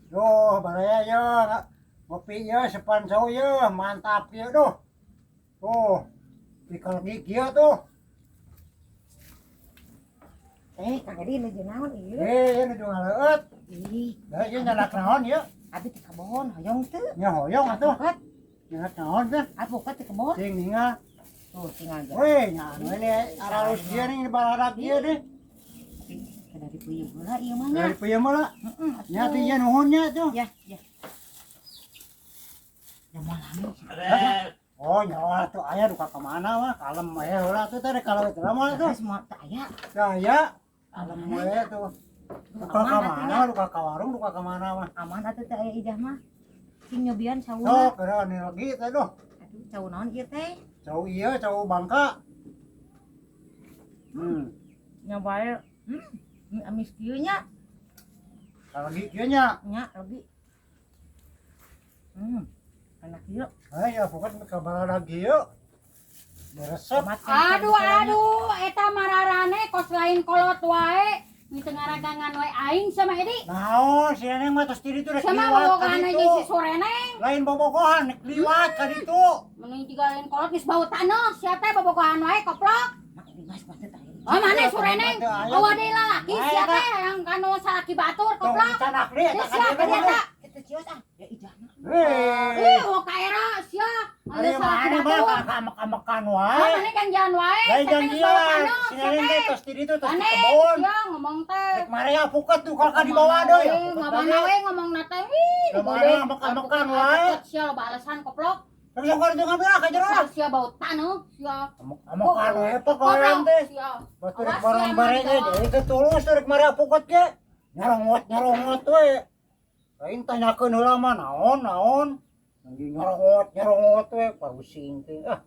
Duh, baraya ya, ngopi ya, sepan cau ya, mantap ya duh. Tuh, pikal gigi ya tuh. Eh, Kang Edi nuju naon ieu? Eh, nuju ngaleueut. Ih, Da ieu nyanak naon ieu? Abi teh kebon hoyong teu? Nya hoyong atuh. Alpukat, Nyanak naon teh? Alpukat teh kebon. Cing ningal. Tuh tinggal aja. Weh, nya anu ini aralus kieu nih baradak kieu deh. Tapi kada dipeuyeum heula ieu mah nya. Dari peuyeum heula. Heeh. Nya teh ieu nuhun nya tuh. Ya, ya. Ya moal lami. Oh, nyawa tuh aya duka ka mana mah, kalem aya heula tuh teh kalau itu mah tuh. Terus moal teu aya. Teu aya, kalem we tuh. Duka ka Aman mana, atuh nya. Duka ka warung, duka ka mana mah. Aman atuh teu aya Ijah mah. Cing nyobian Sok, sauna. geura nih lagi teh duh. Aduh, cau naon ieu teh? Cau ieu, cau bangka. Nya bae. Amis kieu nya. Lagi kieu nya. Nya legi. Enak kieu. Ayo, pokoknya ka baradak ieu. Beresep. Tomat. Aduh, aduh, eta mararane kos lain kolot wae. Ini teu ngaragangan wae aing sama Edi. Naon, si Neneng mah tos di ditu rek Sama liwat ka bobogohan ditu. aja si Sureneng. Lain bobogohan, rek liwat ka ditu. Mending tiga lain kolot geus bau taneuh, sia teh bobogohan wae koplok. Mak Dimas mah teu aya. Oh, mana Sureneng? Oh, deui lalaki sia Aya, teh yang kanu salaki batur Tong koplok. dicanak deui eta Geus ka sia dieu ka mah. dia. Kita cios ah. Ya Ijah mah. Heh. Ih, oh ka era sia. Ari Anu salaki mana mah batur. ka-amek-amekan Oh, wae. mana janjian wae. Lain Sia teh geus bau janjian. taneuh, Si sia Neneng teh teh. tos di ditu tos di Aneh, kebon. sia ngomong teh. Rek mare apukat tuh kalau ka dibawa deui. Nggak we ngomong na teh. Ih, Kamana digode. amek-amekan wae. Sia loba alasan koplok. Rek sok ka ditu ngambil ah ka jero ah. Sia bau taneuh, sia. Amek-amekan wae pokoknya teh. Sia. Batu rek Awas, barang sia, bare ge mah. jadi teh tulus tuh rek mare apukat ge. Nyarongot nyarongot we. Lain tanyakeun heula mah naon naon. Nanggi nyarongot nyarongot we pusing teh ah.